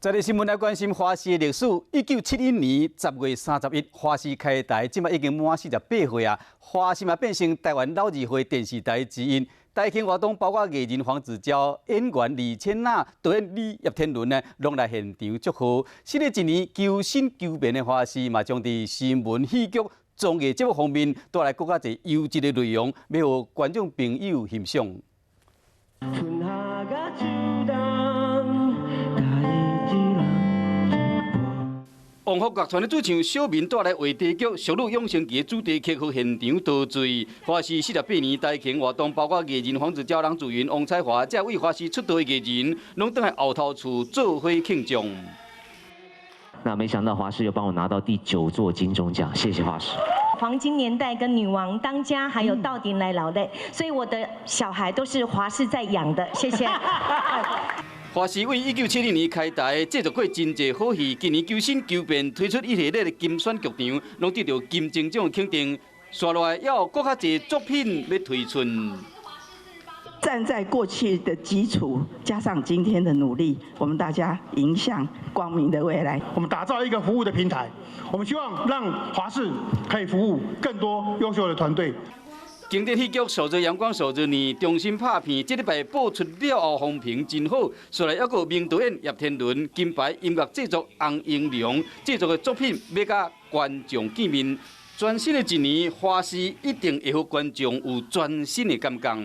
這個新聞來關心華視的歷史。1971年10月31，華視開台，這馬已經滿48歲啊。華視嘛變成台灣老字號電視台之一。台慶活動包括藝人黃子佼、演員李千娜、導演李葉天倫呢，攏來現場祝賀。新的一年求新求變的華視嘛，將佇新聞、戲劇、綜藝節目方面帶來閣較濟優質的內容，欲予觀眾朋友欣賞。春夏佮秋冬，共伊一人一半。旺福樂團的主唱小民帶來話題劇《淑女養成記》的主題曲，予現場陶醉。華視48年台慶活動，包括藝人黃子佼、郎祖筠、王彩樺，這位華視出道的藝人，攏轉來後頭厝做伙慶祝。那沒想到華視又幫我拿到第九座金鐘獎，謝謝華視。黃金年代跟女王當家，還有到頂來老的，所以我的小孩都是華視在養的，謝謝。華視為1970年開台，製作過真濟好戲，今年求新求變，推出一系列的金選劇場，攏得到金鐘獎的肯定。紲落來猶有閣較濟作品欲推出。站在過去的基礎，加上今天的努力，我們大家迎向光明的未來。我們打造一個服務的平台，我們希望讓華視可以服務更多優秀的團隊。經典戲劇《守著陽光守著你》重新拍片，這禮拜播出了後，風評真好。紲來猶閣有名導演葉天倫、金牌音樂製作洪英良製作的作品，欲佮觀眾見面。全新的一年，華視一定會予觀眾有全新的感覺。